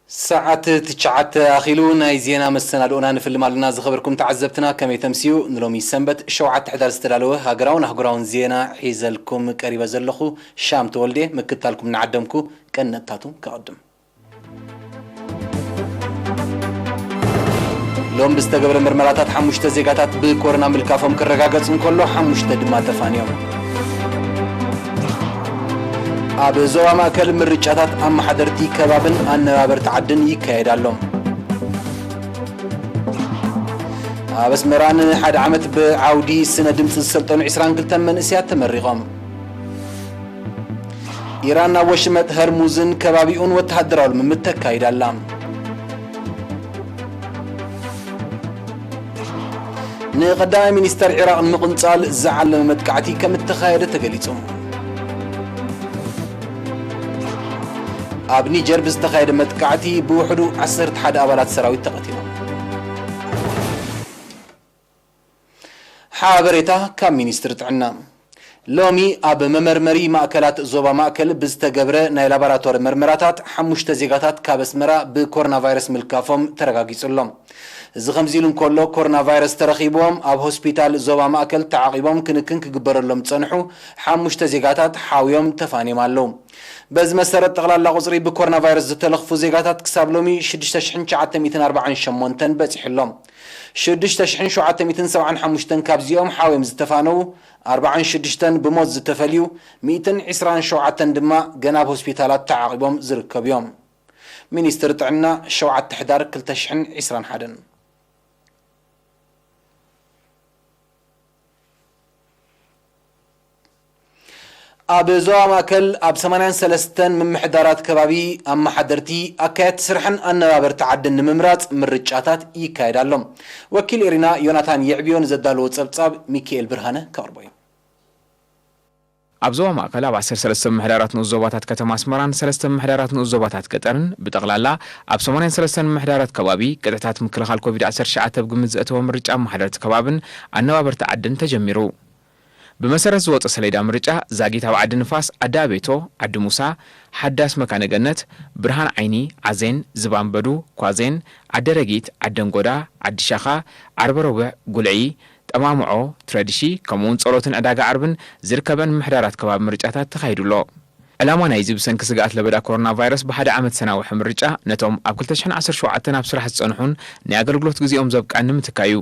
ሰዓት ትሽዓተ ኣኺሉ ናይ ዜና መሰናድኦና ንፍልም ኣለና። ዝኸበርኩም ተዓዘብትና ከመይ ተምስዩ? ንሎሚ ሰንበት ሸውዓተ ሕዳር ዝተዳለወ ሃገራውን ኣህጉራውን ዜና ሒዘልኩም ቀሪበ ዘለኹ ሻም ተወልዴ። ምክታልኩም ንዓደምኩ ቀነታቱ ከቐድም። ሎም ብዝተገብረ ምርመራታት ሓሙሽተ ዜጋታት ብኮሮና ምልካፎም ክረጋገጽ እንከሎ፣ ሓሙሽተ ድማ ተፋንዮም። ኣብ ዞባ ማእከል ምርጫታት ኣመሓደርቲ ከባብን ኣነባበርቲ ዓድን ይካየድ ኣሎ። ኣብ ኣስመራ ንሓደ ዓመት ብዓውዲ ስነ ድምጺ ዝሰልጠኑ ዕስራን ክልተን መንእሰያት ተመሪቖም። ኢራን ኣብ ወሽመጥ ሀርሙዝን ከባቢኡን ወተሃደራዊ ልምምድ ተካይድ ኣላ። ንቐዳማይ ሚኒስተር ዒራቕ ንምቕንጻል ዝዓለመ መጥቃዕቲ ከም እተኻየደ ተገሊጹ። ኣብ ኒጀር ብዝተኻየደ መጥቃዕቲ ብውሕዱ ዓሰርተ ሓደ ኣባላት ሰራዊት ተቐቲሎም። ሓበሬታ ካብ ሚኒስትሪ ጥዕና። ሎሚ ኣብ መመርመሪ ማእከላት ዞባ ማእከል ብዝተገብረ ናይ ላቦራቶሪ መርመራታት ሓሙሽተ ዜጋታት ካብ ኣስመራ ብኮሮና ቫይረስ ምልካፎም ተረጋጊጹ ኣሎ። እዚ ከምዚ ኢሉ እንከሎ፣ ኮሮና ቫይረስ ተረኺብዎም ኣብ ሆስፒታል ዞባ ማእከል ተዓቒቦም ክንክን ክግበረሎም ዝጸንሑ ሓሙሽተ ዜጋታት ሓውዮም ተፋንዮም ኣለዉ። በዚ መሰረት፣ ጠቕላላ ቁጽሪ ብኮሮና ቫይረስ ዝተለኽፉ ዜጋታት ክሳብ ሎሚ ሽዱሽተ ሽሕን ትሽዓተ ሚእትን ኣርባዓን ሸሞንተን በጺሑ ኣሎ። ሽዱሽተ ሽሕን ሸውዓተ ሚእትን ሰብዓን ሓሙሽተን ካብዚኦም ሓውዮም ዝተፋነዉ፣ ኣርባዓን ሽዱሽተን ብሞት ዝተፈልዩ፣ ሚእትን ዕስራን ሸውዓተን ድማ ገና ኣብ ሆስፒታላት ተዓቒቦም ዝርከቡ እዮም። ሚኒስትሪ ጥዕና፣ ሸውዓተ ሕዳር ክልተ ሽሕን ዕስራን ሓደን። ኣብ ዞባ ማእከል ኣብ ሰማንያን ሰለስተን ምምሕዳራት ከባቢ ኣመሓደርቲ፣ ኣካየድቲ ስራሕን ኣነባበርቲ ዓድን ንምምራጽ ምርጫታት ይካየድ ኣሎ። ወኪል ኤሪና ዮናታን የዕብዮ ንዘዳለዎ ጸብጻብ ሚካኤል ብርሃነ ከቕርቦ እዩ። ኣብ ዞባ ማእከል ኣብ ዓሰርተ ሰለስተ ምምሕዳራት ንኡስ ዞባታት ከተማ ኣስመራን ሰለስተ ምምሕዳራት ንኡስ ዞባታት ገጠርን ብጠቕላላ ኣብ ሰማንያን ሰለስተን ምምሕዳራት ከባቢ ቅጥዕታት ምክልኻል ኮቪድ ዓሰርተ ትሽዓተ ኣብ ግምት ዘእተወ ምርጫ ኣመሓደርቲ ከባብን ኣነባበርቲ ዓድን ተጀሚሩ። ብመሰረት ዝወጸ ሰሌዳ ምርጫ፣ ዛጊት ኣብ ዓዲ ንፋስ፣ ዓዲ ኣቤቶ፣ ዓዲ ሙሳ፣ ሓዳስ መካነ ገነት፣ ብርሃን ዓይኒ፣ ዓዜን፣ ዝባን በዱ፣ ኳዜን፣ ዓዲ ረጊት፣ ዓዲ ኣንጎዳ፣ ዓዲ ሻኻ፣ ዓርበ ረቡዕ፣ ጉልዒ፣ ጠማምዖ፣ ትረድሺ፣ ከምኡውን ጸሎትን ዕዳጋ ዓርብን ዝርከበን ምምሕዳራት ከባቢ ምርጫታት ተኻይዱ ኣሎ። ዕላማ ናይዚ ብሰንኪ ስግኣት ለበዳ ኮሮና ቫይረስ ብሓደ ዓመት ዝተናውሐ ምርጫ ነቶም ኣብ ክልተ ሽሕን ዓሰርተ ሸውዓተን ኣብ ስራሕ ዝጸንሑን ናይ ኣገልግሎት ግዜኦም ዘብቅዐን ንምትካይ እዩ።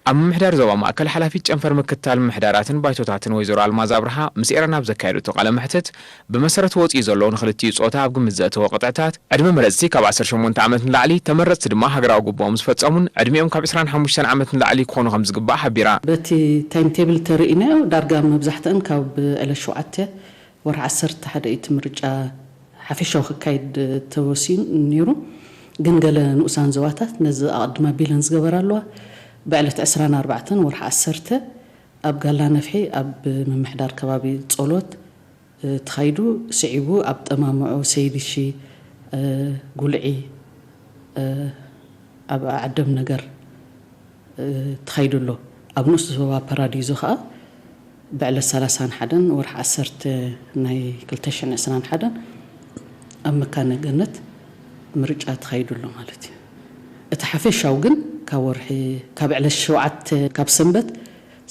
ኣብ ምምሕዳር ዞባ ማእከል ሓላፊት ጨንፈር ምክትታል ምምሕዳራትን ባይቶታትን ወይዘሮ ኣልማዝ ኣብርሃ ምስ ኤረና ኣብ ዘካየደቶ ቃለ መሕትት፣ ብመሰረት ወጺኡ ዘሎ ንኽልቲኡ ጾታ ኣብ ግምት ዘእተወ ቅጥዕታት፣ ዕድመ መረጽቲ ካብ ዓሰርተ ሸሞንተ ዓመት ንላዕሊ፣ ተመረጽቲ ድማ ሃገራዊ ግቡኦም ዝፈጸሙን ዕድሚኦም ካብ ዕስራን ሓሙሽተን ዓመት ንላዕሊ ክኾኑ ከም ዝግባእ ሓቢራ። በቲ ታይም ቴብል ተርኢናዮ፣ ዳርጋ መብዛሕትአን ካብ ዕለት ሸውዓተ ወርሒ ዓሰርተ ሓደ እዩ እቲ ምርጫ ሓፈሻዊ ክካየድ ተወሲኑ ነይሩ። ግን ገለ ንኡሳን ዞባታት ነዚ ኣቐድም ኣቢለን ዝገበራ ኣለዋ። ብዕለት ዕስራን ኣርባዕተን ወርሒ ዓሰርተ ኣብ ጋላ ነፍሒ ኣብ ምምሕዳር ከባቢ ጸሎት፣ እ፣ ተኻይዱ። ስዒቡ ኣብ ጠማምዖ፣ ሰይድሺ፣ እ፣ ጉልዒ፣ እ፣ ኣብ ዓደም ነገር፣ እ፣ ተኻይዱ ኣሎ። ኣብ ንኡስ ዞባ ፓራዲዞ ኸኣ ብዕለት ሰላሳን ሓደን ወርሒ ዓሰርተ ናይ ክልተ ሽሕን ዕስራን ሓደን ኣብ መካነ ገነት ምርጫ ተኻይዱ ኣሎ ማለት እዩ። እቲ ሓፈሻዊ ግን ካብ ወርሒ፣ ካብ ዕለት ሸውዓተ፣ ካብ ሰንበት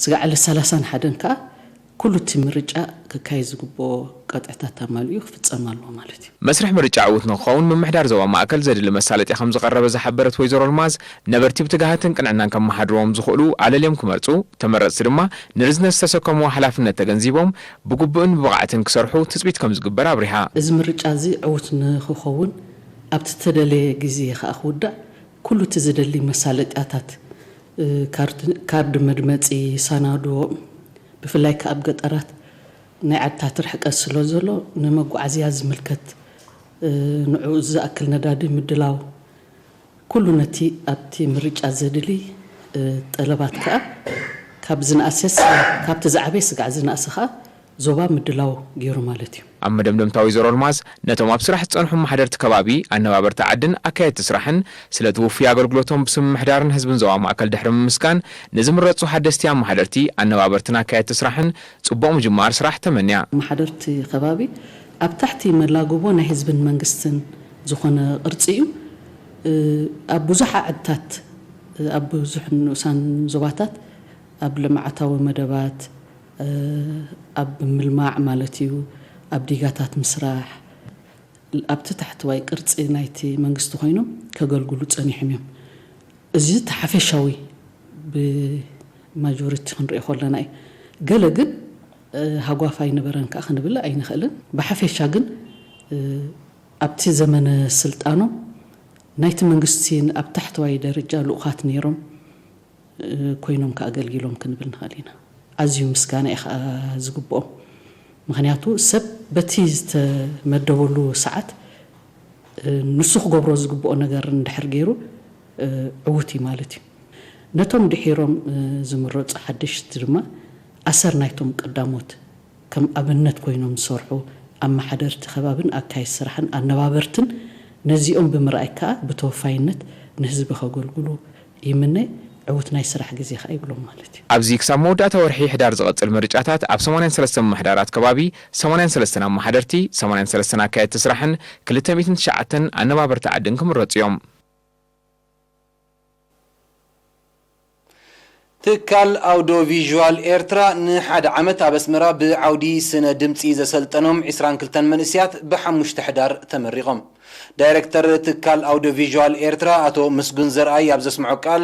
ስጋዕ ዕለት ሰላሳን ሓደን ከኣ ኩሉ እቲ ምርጫ ክካየድ ዝግብኦ ቀጥዕታት ኣማሊኡ ክፍጸም ኣለዎ ማለት እዩ። መስርሕ ምርጫ ዕዉት ንክኸውን ምምሕዳር ዞባ ማእከል ዘድሊ መሳለጥያ ከም ዝቐረበ ዝሓበረት ወይዘሮ ኣልማዝ፣ ነበርቲ ብትግሃትን ቅንዕናን ከመሓድርዎም ዝኽእሉ ኣለልዮም ክመርጹ፣ ተመረጽቲ ድማ ንርዝነት ዝተሰከምዎ ሓላፍነት ተገንዚቦም ብግቡእን ብብቕዓትን ክሰርሑ ትጽቢት ከም ዝግበር ኣብሪሃ። እዚ ምርጫ እዚ ዕዉት ንክኸውን ኣብቲ ተደለየ ግዜ ከኣ ክውዳእ ኩሉ እቲ ዝደሊ መሳለጥያታት፣ እ፣ ካርድ፣ ካርድ መድመጺ፣ ሳናዶ፣ ብፍላይ ከኣ ኣብ ገጠራት ናይ ዓድታት ርሕቀት ስለ ዘሎ ንመጓዓዝያ ዝምልከት፣ እ፣ ንዕኡ ዝኣክል ነዳዲ ምድላው፣ ኩሉ ነቲ ኣብቲ ምርጫ ዘድሊ፣ እ፣ ጠለባት ከኣ ካብ ዝነኣሰስ፣ ካብቲ ዝዓበየ ስጋዕ ዝነኣሰ ከኣ ዞባ ምድላው ገይሩ ማለት እዩ። ኣብ መደምደምታ ወይዘሮ ኣልማዝ፣ ነቶም ኣብ ስራሕ ዝጸንሑ ኣመሓደርቲ ከባቢ፣ ኣነባበርቲ ዓድን ኣካየድቲ ስራሕን ስለቲ ውፉይ ኣገልግሎቶም ብስም ምምሕዳርን ህዝብን ዞባ ማእከል ድሕሪ ምምስጋን፣ ንዝምረጹ ሓደስቲ ኣመሓደርቲ፣ ኣነባበርትን ኣካየድቲ ስራሕን ጽቡቕ ምጅማር ስራሕ ተመንያ። ኣመሓደርቲ ከባቢ ኣብ ታሕቲ መላግቦ ናይ ህዝብን መንግስትን ዝኾነ ቅርጺ እዩ። ኣብ ብዙሕ ዓድታት፣ ኣብ ብዙሕ ንኡሳን ዞባታት፣ ኣብ ልምዓታዊ መደባት፣ ኣብ ምልማዕ ማለት እዩ፣ ኣብ ዲጋታት ምስራሕ፣ ኣብቲ ታሕተዋይ ቅርጺ ናይቲ መንግስቲ ኮይኖም ከገልግሉ ጸኒሖም እዮም። እዚ እቲ ሓፈሻዊ ብማጆሪቲ ክንሪኦ ከለና እዩ። ገለ ግን፣ እ፣ ሃጓፍ ኣይነበረን ከኣ ክንብል ኣይንኽእልን። ብሓፈሻ ግን፣ እ፣ ኣብቲ ዘመነ ስልጣኖም ናይቲ መንግስቲ ኣብ ታሕተዋይ ደረጃ ልኡኻት ነይሮም፣ እ፣ ኮይኖም ከኣ ኣገልጊሎም ክንብል ንኽእል ኢና። ኣዝዩ ምስጋና እዩ ከኣ ዝግብኦም። ምኽንያቱ ሰብ በቲ ዝተመደበሉ ሰዓት፣ እ፣ ንሱ ክገብሮ ዝግብኦ ነገር እንድሕር ገይሩ፣ እ፣ ዕዉት እዩ ማለት እዩ። ነቶም ድሒሮም፣ እ፣ ዝምረጹ ሓደሽቲ ድማ ኣሰር ናይቶም ቀዳሞት ከም ኣብነት ኮይኖም ዝሰርሑ ኣመሓደርቲ ከባብን ኣካየድቲ ስራሕን ኣነባበርትን ነዚኦም ብምርኣይ ከኣ ብተወፋይነት ንህዝቢ ከገልግሉ ይምነ፣ ዕዉት ናይ ስራሕ ግዜ ከኣ ይብሎም ማለት እዩ። ኣብዚ ክሳብ መወዳእታ ወርሒ ሕዳር ዝቐጽል ምርጫታት ኣብ ሰማንያን ሰለስተን ምምሕዳራት ከባቢ፣ ሰማንያን ሰለስተን ኣመሓደርቲ፣ ሰማንያን ሰለስተን ኣካየድቲ ስራሕን ክልተ ሚእትን ትሽዓተን ኣነባበርቲ ዓድን ክምረጹ እዮም። ትካል ኣውዲዮ ቪዥዋል ኤርትራ ንሓደ ዓመት ኣብ ኣስመራ ብዓውዲ ስነ ድምጺ ዘሰልጠኖም ዕስራን ክልተን መንእሰያት ብሓሙሽተ ሕዳር ተመሪቖም። ዳይረክተር ትካል ኣውዲዮ ቪዥዋል ኤርትራ ኣቶ ምስጉን ዘርኣይ ኣብ ዘስምዖ ቃል፣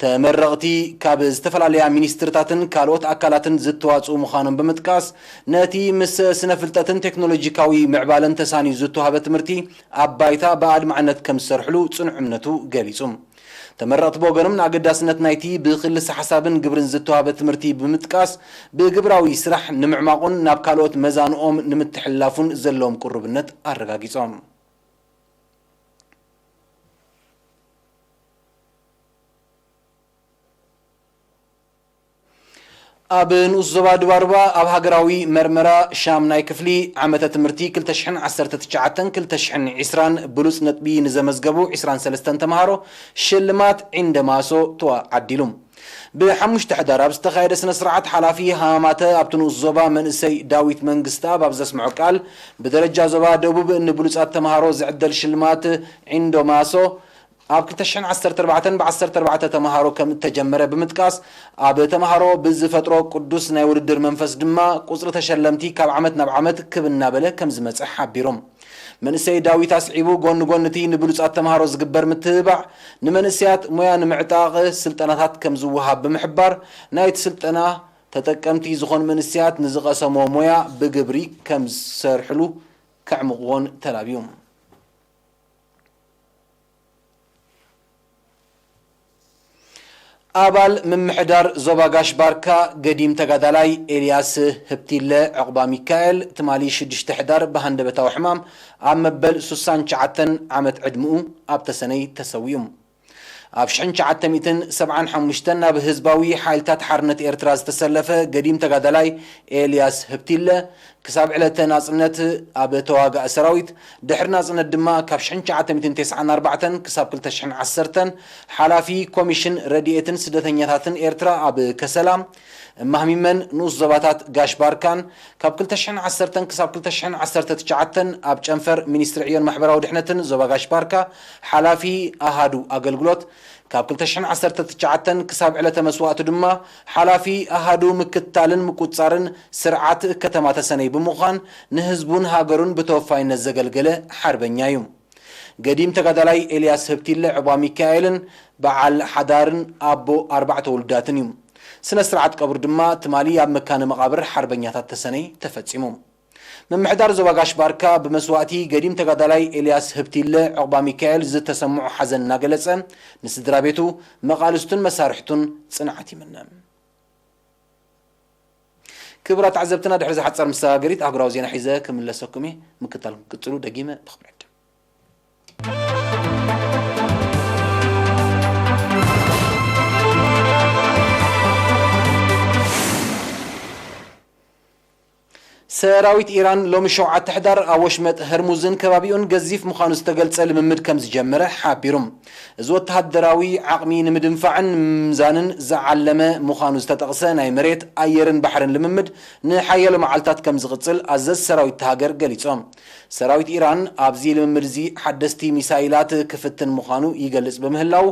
ተመረቕቲ ካብ ዝተፈላለያ ሚኒስትርታትን ካልኦት ኣካላትን ዝተዋጽኡ ምዃኖም ብምጥቃስ፣ ነቲ ምስ ስነ ፍልጠትን ቴክኖሎጂካዊ ምዕባለን ተሳንዩ ዝተዋህበ ትምህርቲ ኣብ ባይታ ብኣድማዕነት ከም ዝሰርሕሉ ጽኑዕ እምነቱ ገሊጹ። ተመረቕቲ ብወገኖም ንኣገዳስነት ናይቲ ብክልሰ ሓሳብን ግብርን ዝተዋህበ ትምህርቲ ብምጥቃስ፣ ብግብራዊ ስራሕ ንምዕማቑን ናብ ካልኦት መዛንኦም ንምትሕልላፉን ዘለዎም ቅሩብነት ኣረጋጊጾም። ኣብ ንኡስ ዞባ ዱባሩባ ኣብ ሃገራዊ መርመራ ሻምናይ ክፍሊ ዓመተ ትምህርቲ ክልተ ሽሕን ዓሰርተ ትሽዓተን ክልተ ሽሕን ዕስራን ብሉጽ ነጥቢ ንዘመዝገቡ ዕስራን ሰለስተን ተምሃሮ ሽልማት ዒንደ ማሶ ተዓዲሉ። ብሓሙሽተ ሕዳር ኣብ ዝተኻየደ ስነ ስርዓት ሓላፊ ሃማማተ ኣብቲ ንኡስ ዞባ መንእሰይ ዳዊት መንግስተኣብ ኣብ ዘስምዖ ቃል፣ ብደረጃ ዞባ ደቡብ ንብሉጻት ተምሃሮ ዝዕደል ሽልማት ዒንዶ ማሶ ኣብ ክልተ ሽሕን ዓሰርተ ኣርባዕተን ብ ዓሰርተ ኣርባዕተ ተምሃሮ ከም እተጀመረ ብምጥቃስ፣ ኣብ ተምሃሮ ብዝፈጥሮ ቅዱስ ናይ ውድድር መንፈስ ድማ ቁጽሪ ተሸለምቲ ካብ ዓመት ናብ ዓመት ክብ እናበለ ከም ዝመጸ ሓቢሮም። መንእሰይ ዳዊት ኣስዒቡ፣ ጎኒ ጎኒ እቲ ንብሉጻት ተምሃሮ ዝግበር ምትብባዕ፣ ንመንእሰያት ሞያ ንምዕጣቕ ስልጠናታት ከም ዝወሃብ ብምሕባር፣ ናይቲ ስልጠና ተጠቀምቲ ዝኾኑ መንእሰያት ንዝቐሰሞ ሞያ ብግብሪ ከም ዝሰርሕሉ ከዕምቕዎን ተላብዩ። ኣባል ምምሕዳር ዞባ ጋሽ ባርካ ገዲም ተጋዳላይ ኤልያስ ህብቲለ ዕቑባ ሚካኤል ትማሊ ሽዱሽተ ሕዳር ብሃንደበታዊ ሕማም ኣብ መበል ሱሳን ትሽዓተን ዓመት ዕድምኡ ኣብ ተሰነይ ተሰዊኡ። ኣብ ሽሕን ትሽዓተ ሚእትን ሰብዓን ሓሙሽተን ናብ ህዝባዊ ሓይልታት ሓርነት ኤርትራ ዝተሰለፈ ገዲም ተጋዳላይ ኤልያስ ህብቲለ ክሳብ ዕለተ ናጽነት ኣብ ተዋጋኢ ሰራዊት፣ ድሕሪ ናጽነት ድማ ካብ ሽሕን ትሽዓተ ሚእትን ተስዓን ኣርባዕተን ክሳብ ክልተ ሽሕን ዓሰርተን ሓላፊ ኮሚሽን ረድኤትን ስደተኛታትን ኤርትራ ኣብ ከሰላ፣ እማህሚመን ንኡስ ዞባታት ጋሽ ባርካን ካብ ክልተ ሽሕን ዓሰርተን ክሳብ ክልተ ሽሕን ዓሰርተ ትሽዓተን ኣብ ጨንፈር ሚኒስትሪ ዕዮን ማሕበራዊ ድሕነትን ዞባ ጋሽ ባርካ ሓላፊ ኣሃዱ ኣገልግሎት፣ ካብ ክልተ ሽሕን ዓሰርተ ትሽዓተን ክሳብ ዕለተ መስዋእቱ ድማ ሓላፊ ኣሃዱ ምክትታልን ምቁጽጻርን ስርዓት ከተማ ተሰነይ ብምዃን ንህዝቡን ሃገሩን ብተወፋይነት ዘገልገለ ሓርበኛ እዩ። ገዲም ተጋዳላይ ኤልያስ ህብቲለ ዕባ ሚካኤልን በዓል ሓዳርን ኣቦ ኣርባዕተ ውሉዳትን እዩ። ስነ ስርዓት ቀብሩ ድማ ትማሊ ኣብ መካነ መቓብር ሓርበኛታት ተሰነይ ተፈጺሙ። ምምሕዳር ዞባ ጋሽ ባርካ ብመስዋእቲ ገዲም ተጋዳላይ ኤልያስ ህብቲለ ዕቑባ ሚካኤል ዝተሰምዖ ሓዘን እናገለጸ፣ ንስድራ ቤቱ፣ መቓልስቱን መሳርሕቱን ጽንዓት ይምነ። ክቡራት ተዓዘብትና፣ ድሕሪ እዛ ሓጻር መሰጋገሪት ኣህጉራዊ ዜና ሒዘ ክምለሰኩም እየ። ምክታል ክትቅጽሉ ደጊመ ብኽብሪ ዕድም። ሰራዊት ኢራን ሎሚ ሸውዓተ ሕዳር ኣብ ወሽመጥ ህርሙዝን ከባቢኡን ገዚፍ ምዃኑ ዝተገልጸ ልምምድ ከም ዝጀመረ ሓቢሩ። እዚ ወተሃደራዊ ዓቕሚ ንምድንፋዕን ንምምዛንን ዝዓለመ ምዃኑ ዝተጠቕሰ ናይ መሬት፣ ኣየርን ባሕርን ልምምድ ንሓያሎ መዓልታት ከም ዝቕጽል ኣዘዝ ሰራዊት እታ ሃገር ገሊጾም። ሰራዊት ኢራን ኣብዚ ልምምድ እዚ ሓደስቲ ሚሳይላት ክፍትን ምዃኑ ይገልጽ ብምህላው፣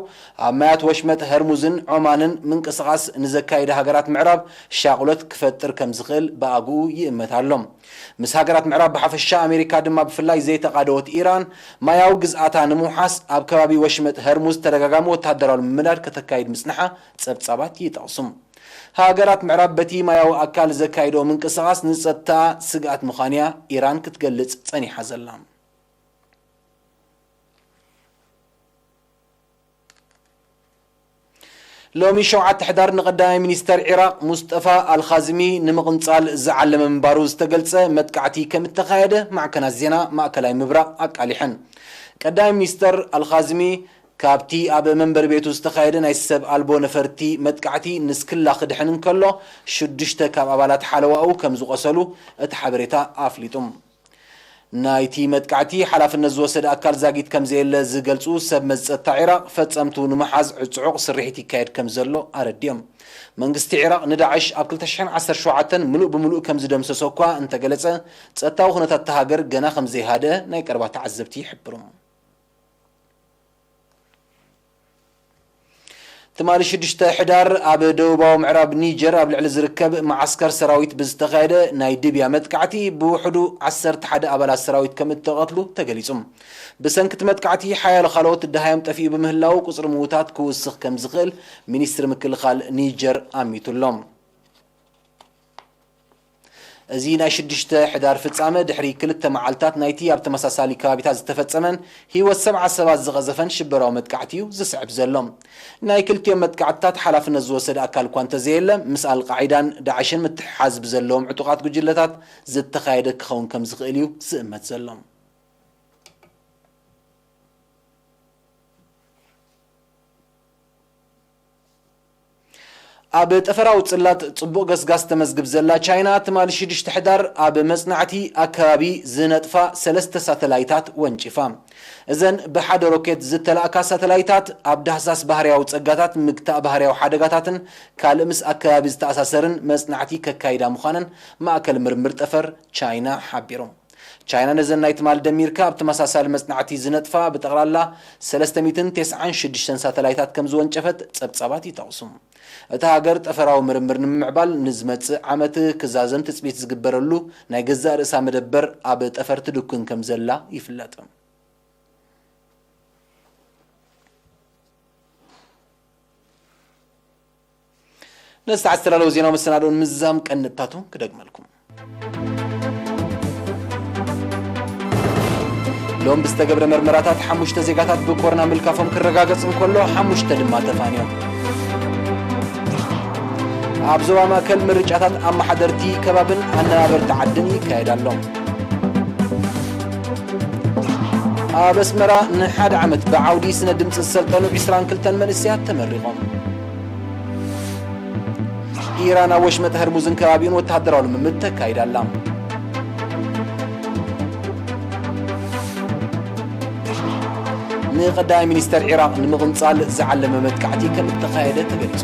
ኣብ ማያት ወሽመጥ ህርሙዝን ዖማንን ምንቅስቓስ ንዘካየዳ ሃገራት ምዕራብ ሻቕሎት ክፈጥር ከም ዝኽእል ብኣግኡ ይእመት ኣሎ። ምስ ሃገራት ምዕራብ ብሓፈሻ፣ ኣሜሪካ ድማ ብፍላይ ዘይተቓደወት ኢራን፣ ማያዊ ግዝኣታ ንምውሓስ ኣብ ከባቢ ወሽመጥ ህርሙዝ ተደጋጋሚ ወተሃደራዊ ልምምዳት ከተካይድ ምጽንሓ ጸብጻባት ይጠቕሱ። ሃገራት ምዕራብ በቲ ማያዊ ኣካል ዘካይዶ ምንቅስቓስ ንጸጥታ ስግኣት ምዃን'ያ ኢራን ክትገልጽ ጸኒሓ ዘላ። ሎሚ ሸውዓተ ሕዳር ንቀዳማይ ሚኒስተር ዒራቕ ሙስጠፋ ኣልኻዝሚ ንምቕንጻል ዝዓለመ ምንባሩ ዝተገልጸ መጥቃዕቲ ከም እተኻየደ ማዕከናት ዜና ማእከላይ ምብራቕ ኣቃሊሐን። ቀዳማይ ሚኒስተር ኣልኻዝሚ ካብቲ ኣብ መንበሪ ቤቱ ዝተኻየደ ናይ ሰብ ኣልቦ ነፈርቲ መጥቃዕቲ ንስክላ ክድሕን እንከሎ፣ ሽዱሽተ ካብ ኣባላት ሓለዋኡ ከም ዝቖሰሉ እቲ ሓበሬታ ኣፍሊጡ። ናይቲ መጥቃዕቲ ሓላፍነት ዝወሰደ ኣካል ዛጊት ከም ዘየለ ዝገልጹ ሰብ መዚ ጸጥታ ዒራቕ፣ ፈጸምቱ ንምሓዝ ጽዑቕ ስርሒት ይካየድ ከም ዘሎ ኣረዲኦም። መንግስቲ ዒራቕ ንዳዕሽ ኣብ ክልተ ሽሕን ዓሰርተ ሸውዓተን ምሉእ ብምሉእ ከም ዝደምሰሶ እኳ እንተገለጸ፣ ጸጥታዊ ኩነታት እታ ሃገር ገና ከም ዘይሃደአ ናይ ቀረባ ተዓዘብቲ ይሕብሩ። ትማሊ ሽዱሽተ ሕዳር ኣብ ደቡባዊ ምዕራብ ኒጀር ኣብ ልዕሊ ዝርከብ መዓስከር ሰራዊት ብዝተኻየደ ናይ ድብያ መጥቃዕቲ ብውሕዱ ዓሰርተ ሓደ ኣባላት ሰራዊት ከም እተቐትሉ ተገሊጹ። ብሰንኪ እቲ መጥቃዕቲ ሓያሎ ካልኦት ደሃዮም ጠፊኡ ብምህላዉ ቁጽሪ ምዉታት ክውስኽ ከም ዝኽእል ሚኒስትሪ ምክልኻል ኒጀር ኣሚቱ ኣሎ። እዚ ናይ ሽዱሽተ ሕዳር ፍጻመ ድሕሪ ክልተ መዓልታት ናይቲ ኣብ ተመሳሳሊ ከባቢታት ዝተፈጸመን ህይወት ሰብዓ ሰባት ዝቐዘፈን ሽበራዊ መጥቃዕቲ እዩ ዝስዕብ ዘሎ። ናይ ክልቲኦም መጥቃዕትታት ሓላፍነት ዝወሰደ ኣካል እኳ እንተዘየለ፣ ምስ ኣልቃዒዳን ዳዕሽን ምትሕሓዝ ብዘለዎም ዕጡቓት ጉጅለታት ዝተኻየደ ክኸውን ከም ዝኽእል እዩ ዝእመት ዘሎ። ኣብ ጠፈራዊ ጽላት ጽቡቕ ገስጋስ ተመዝግብ ዘላ ቻይና፣ ትማሊ ሽዱሽተ ሕዳር ኣብ መጽናዕቲ ኣከባቢ ዝነጥፋ ሰለስተ ሳተላይታት ወንጪፋ። እዘን ብሓደ ሮኬት ዝተላእካ ሳተላይታት፣ ኣብ ዳህሳስ ባህርያዊ ጸጋታት፣ ምግታእ ባህርያዊ ሓደጋታትን ካልእ ምስ ኣከባቢ ዝተኣሳሰርን መጽናዕቲ ከካይዳ ምዃነን ማእከል ምርምር ጠፈር ቻይና ሓቢሩ። ቻይና ነዘን ናይ ትማል ደሚርካ ኣብ ተመሳሳሊ መጽናዕቲ ዝነጥፋ ብጠቕላላ ሰለስተ ሚእትን ተስዓን ሽዱሽተን ሳተላይታት ከም ዝወንጨፈት ጸብጻባት ይጠቕሱ። እታ ሃገር ጠፈራዊ ምርምር ንምምዕባል ንዝመጽእ ዓመት ክዛዘም ትጽቢት ዝግበረሉ ናይ ገዛእ ርእሳ መደበር ኣብ ጠፈር ትድኩን ከም ዘላ ይፍለጥ። ነዚ ዝተዓስተላለዉ ዜናዊ መሰናድኦ ንምዝዛም ቀንጥታቱ ክደግመልኩም። ሎም ብዝተገብረ መርመራታት ሓሙሽተ ዜጋታት ብኮሮና ምልካፎም ክረጋገጽ እንከሎ፣ ሓሙሽተ ድማ ተፋንዮም። ኣብ ዞባ ማእከል ምርጫታት ኣመሓደርቲ ከባብን ኣነባበርቲ ዓድን ይካየድ ኣሎ። ኣብ ኣስመራ ንሓደ ዓመት ብዓውዲ ስነ ድምጺ ዝሰልጠኑ ዕስራን ክልተን መንእሰያት ተመሪቖም። ኢራን ኣብ ወሽመጥ ህርሙዝን ከባቢኡን ወተሃደራዊ ልምምድ ተካይድ ኣላ። ንቀዳማይ ሚኒስተር ዒራቕ ንምቕንጻል ዝዓለመ መጥቃዕቲ ከም እተኻየደ ተገሊጹ።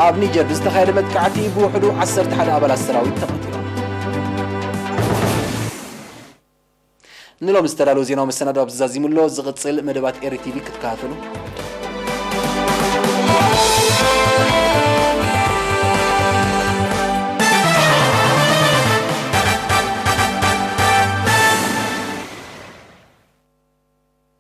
ኣብ ኒጀር ብዝተኻየደ መጥቃዕቲ ብውሕዱ ዓሰርተ ሓደ ኣባላት ሰራዊት ተቐቲሎም። ንሎም ዝተዳለወ ዜናዊ መሰናዶ ኣብዚ ዛዚሙ ኣሎ። ዝቕጽል መደባት ኤሪ ቲቪ ክትከታተሉ